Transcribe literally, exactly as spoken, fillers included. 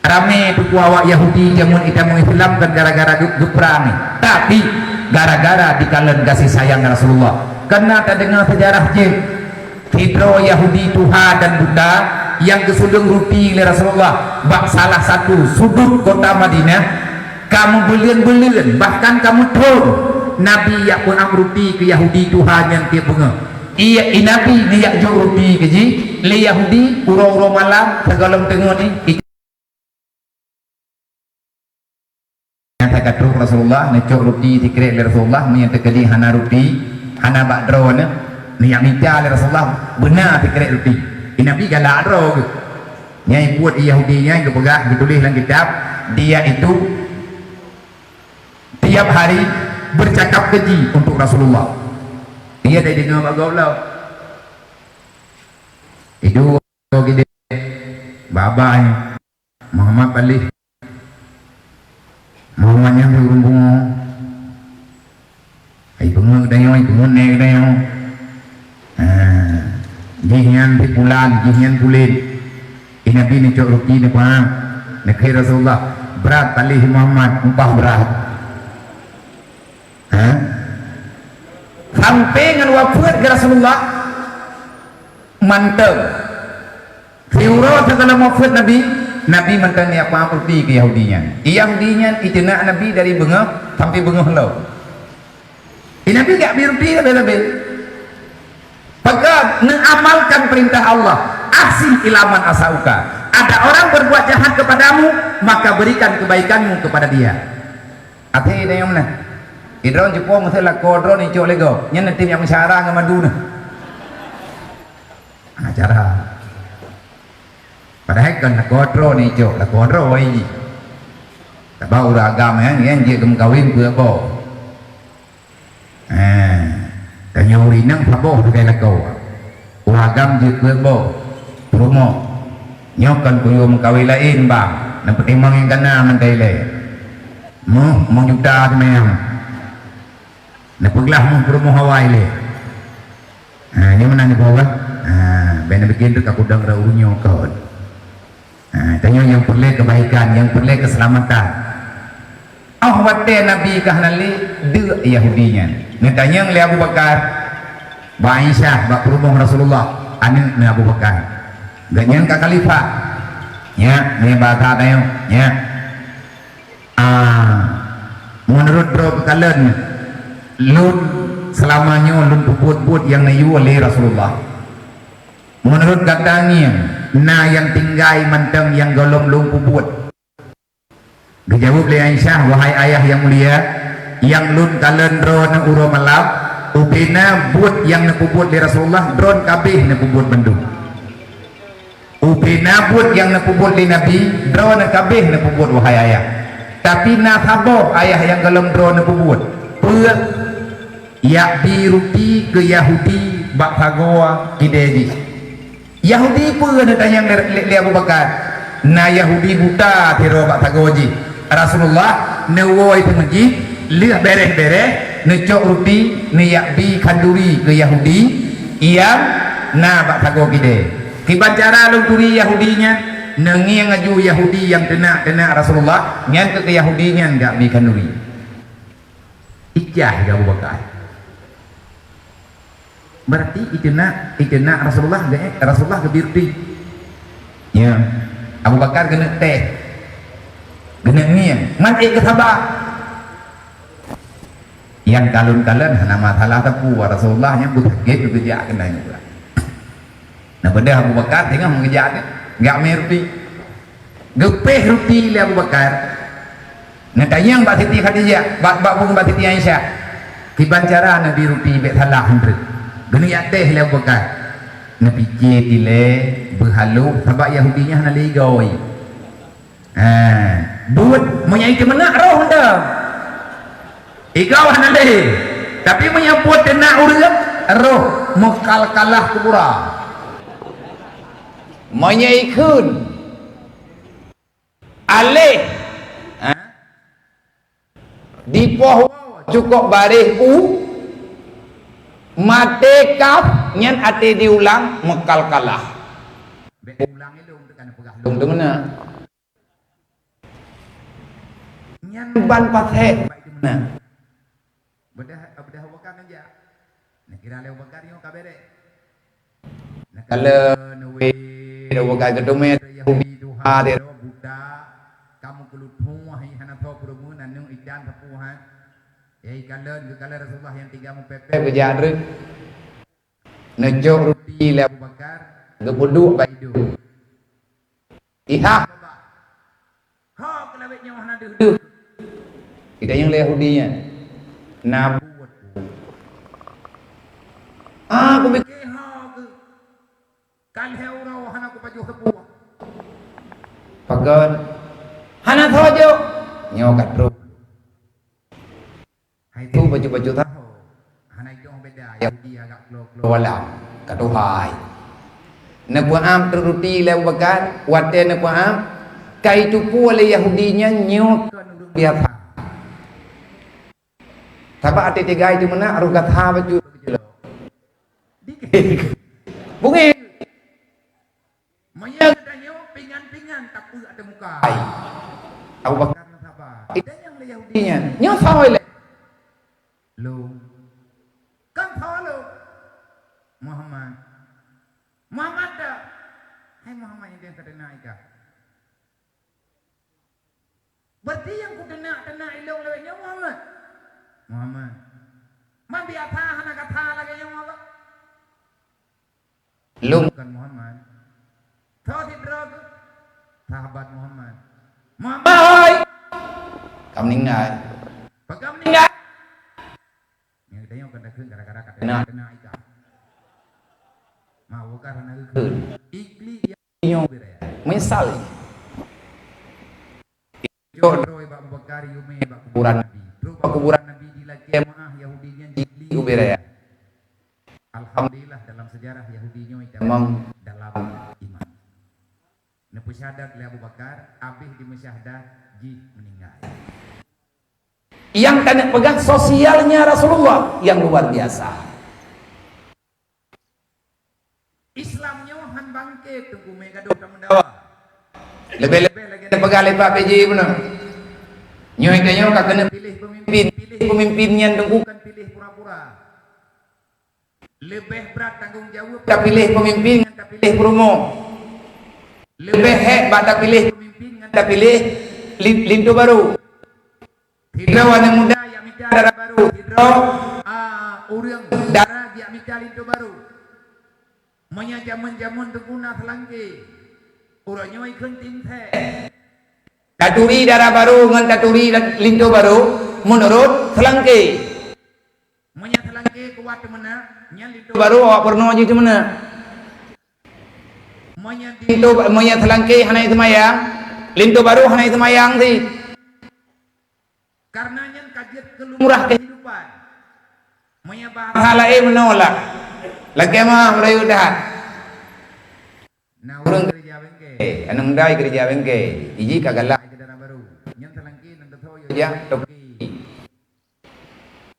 Ramé teupeu awak Yahudi jameun itamong Islam kon gara-gara geu-, geuprang nyan, tapi gara-gara dikalon gaséh sayang Rasulullah. Kana tadeungoe seujarah jih, sidroe Yahudi tuha dan buta nyang geuseuleueng ruti lé Rasulullah bak salah satu sudut kota Madinah, ka meubeuleuen-beuleuen, bahkan ka meuthon Nabi jak peuék ruti keu Yahudi tuha nyan tieb beungoh. Iya, i Nabi neujak jok ruti keu jih lé Yahudi uroe-uroe malam sigohlom teungoh nyan. Nyang ka trok Rasulullah, neucok ruti sikrek lé Rasulullah, meunyoe teukeudi hana ruti, hana bak droeneuh, neujak mita lé Rasulullah, beuna sikrek ruti. I Nabi galak droe geuh. Nyang ibuet Yahudi nyan geupeugah, geutuléh lam kitab, dia itu tiap hari bercakap keji untuk Rasulullah. Dia dah dengar bak goblok. Itu gede, babai. Muhammad Palih. Muhammad nyan ureueng pungo. Ai beungeut geutanyoe, ai beungeut nèk geutanyoe. Ha. Jih nyan si pulan, jih nyan pulen. I Nabi neucok ruti neupeuhah. Neukheun Rasulullah, "Brat palih Muhammad, umpah brat." Ha? Sampai ngon wafeuet geuh Rasulullah mantong. Siuroe sigohlom wafeuet Nabi, Nabi mantong neujak peuék ruti keu Yahudi nyan. Yahudi nyan iteunak Nabi dari beungoh sampai beungoh lom. Di Nabi jak bi ruti sabe-sabe. Peugah, neuamalkan perintah Allah. "Ahsin ila man asauka." Ada orang berbuat jahat kepadamu, maka berikan kebaikanmu kepada dia. Até dayong nah. Idrong jipong meuseue lakoe droe neucok lé gob. Nyan nanti nyang meusyara ngon madu nah. Acara. Padahai kon lakoe droe neucok, lakoe droe wai jih. Sabab ureueng agam nyan, nyan jeuet geumeukawen peuet boh. Ha, tanyoe ureueng inong saboh sagai lakoe. Ureueng agam jeuet peuet boh. Peurumoh. Nyoe kon kuyue meukawen laén bang. Neupeutimang nyang kana mantong ilée. Moh, moh juta seumayang. Neupeuglah moh peurumoh awai lé. Ha, nyoe meunan neupeugah. Ha, bèk neubikin teuk ka kudong rot ureueng nyoe kon. Ha, tanyoe nyang peureulée keubaikan, nyang peureulée keuseulamatan. Óh watée Nabi ka hana lé, deuk Yahudi nyan. Neutanyong lé Abu Bakar, bak Aisyah, bak peurumoh Rasulullah, aneuk neu Abu Bakar. Gobnyan ka khalifah. Nyak, nyoe bahasa tanyoe, nyak. Ah, meunurot droe geukalon, lôn seulama nyoe lôn peubuet buet nyang neuyue lé Rasulullah. Meunurot gata ngieng, na nyang tinggai mantong nyang gohlom lôn peubuet? Geujaweueb lé Aisyah, "Wahai ayah nyang mulia, nyang lôn kalon droeneuh uroe malam, ubena buet nyang neupeubuet lé Rasulullah, droeneuh ka abéh neupeubuet bandum." Ubena buet nyang neupeubuet lé Nabi, droeneuh ka abéh neupeubuet, wahai ayah. Tapi na saboh ayah nyang gohlom droeneuh peubuet. Peue? Jak bi ruti keu Yahudi bak sagoe kidée jih. Yahudi peue neutanyong lé, lé, lé Abu Bakar? Na Yahudi buta sidroe bak sagoe jih. Rasulullah neuwoe teumeuji, lheueh bèrèh-bèrèh, neucok ruti, neujak bi khanduri keu Yahudi nyang na bak sagoe kidée. Kiban cara lôn turi Yahudi nyan, neungieng aju Yahudi nyang teunak-teunak Rasulullah, nyan keuh keu Yahudi nyan jak bi khanduri. Icah keu Abu Bakar. Berarti iteunak, iteunak Rasulullah, geu-, Rasulullah geubi ruti. Ya. Abu Bakar keuneuk teh. Keuneuk ngieng. Man ék geusaba. Nyang kalon-kalon hana masalah teupeu, Rasulullah nyang beusakét beujak keunan nyoe. Nah, padahai Abu Bakar teungoh meugeujak nyan, geujak mé ruti. Geupéh ruti lé Abu Bakar. Neutanyong bak Siti Khadijah, bak, bak, bak Siti Aisyah. Kiban cara neubi ruti bèk salah hindreuk. Geuneuk jak teh lé Abu Bakar. Neupiké dilée beuhaloh, sabab Yahudi nyan hana lé igoe. Ha, buet meunyoe ikeu meunak roh nda. Igoe hana lé. Tapi meunyoe buet teunak ureueng, roh meukalkalah kubura. Meunyoe ikheun, aleh, ha? Dipoh woe cukôp baréh u, maté kaf nyan até diulang meukalkalah. Bèk ulang ilong teuka neupeugah lôn teuh meunan. Nyan ban paséh bak idup meunan. Beudah, beudah Abu Bakar nyan jak. Neukira lé Abu Bakar nyoe ka bèrèh. Neukalon wéh, Abu Bakar geuteumé Yahudi tuha teuh buta, kamoe keulutuh hai hana tho peurumoh aneuk idan sapeue hai. Yai kalon geukalon Rasulullah nyang tiga meupépé geujak treuk. Neucok ruti lé Abu Bakar, geupeuduek bak idup. Ihah babah. Ho keulawét nyoe hana deuh-deuh. Kita nyang lé Yahudi nyan. Na buet. Ah, kupiké ho keuh. Ka lhèe uroe hana kupajoh sapeue. Pakon? Hana tho jok. Nyoe ka trok. Hai tu bacut-bacut tahu. Hana idong beda Yahudi agak klo-klo walam. Ka tuhai. Neupeuam teuk ruti lé Abu Bakar, watèe neupeuam, ka itupue lé Yahudi nyan nyoe kon ureueng biasa. Sabab até tiga itu meunak roh gata bacut. Bungé. Meunyoe geutanyoe pingan-pingan tapeue ateueh muka. Abu Bakar na saba. Ita nyang lé Yahudi nyan. Nyoe sawa ilèe. Lôn. Kan sawa lôn. Muhammad. Muhammad dak. Hai Muhammad nyang ka teunak ika. Berarti nyang kuteunak-teunak ilôn lagèe nyoe Muhammad. Muhammad. Man biasa hana gata lagèe nyoe Muhammad. Lôn kon Muhammad. Tho sidroe keuh sahabat Muhammad. Muhammad hoi! Ka meuninggai. Pakon meuninggai? Nyang geutanyoe kon takheun gara-gara ka teunak-teunak ika. Ma bukan hana geukheun. Ikli nyang nyoe beu raya. Misal. Jok droe bak Abu Bakar, yumé bak kuburan Nabi. Trok bak kuburan Nabi dilakèe meu'ah Yahudi nyan jiklik ubé raya. Alhamdulillah, dalam sejarah Yahudi nyoe itamong dalam iman. Neupeusyahadat lé Abu Bakar, abéh dimeusyahadat jih meuninggai. Nyang taneuk peugah sosialnya Rasulullah yang luar biasa. Islam nyoe han bangkét Teungku mé gadôh tameudawa. Leubeh-leubeh lagèe neupeugah lé Pak P J bunoe. Nyoe tanyoe ka keuneuk piléh peumimpin. Piléh peumimpin nyan Teungku kan piléh pura-pura. Leubeh brat tanggông jaweueb tapiléh peumimpin ngon tapiléh peurumoh. Leubeh hék bak tapiléh peumimpin ngon tapiléh lin-, linto barô. Sidroe aneuk muda jak mita dara barô, sidroe, a, ureueng dara jak mita linto barô. Meunyoe jameun-jameun Teungku na seulangké, uroe nyoe kheun timsek. Taturi dara barô ngon taturi linto barô meunurot seulangké. Meunyoe seulangké kuat teumeunak, nyan linto barô awak peurunoe jih teumeunak. Meunyoe linto, meunyoe seulangké hana seumayang, linto barô hana seumayang cit. Karena nyan ka jeuet keu lumrah kehidupan. Meunyoe bahasa laén meunoe lah. Lagèe meuh meurayeuk that. Na ureueng keureuja bengke, aneuk muda keureuja bengke, iji ka galak keu dara barô. Nyan seulangké nan teuthô yue jak, toke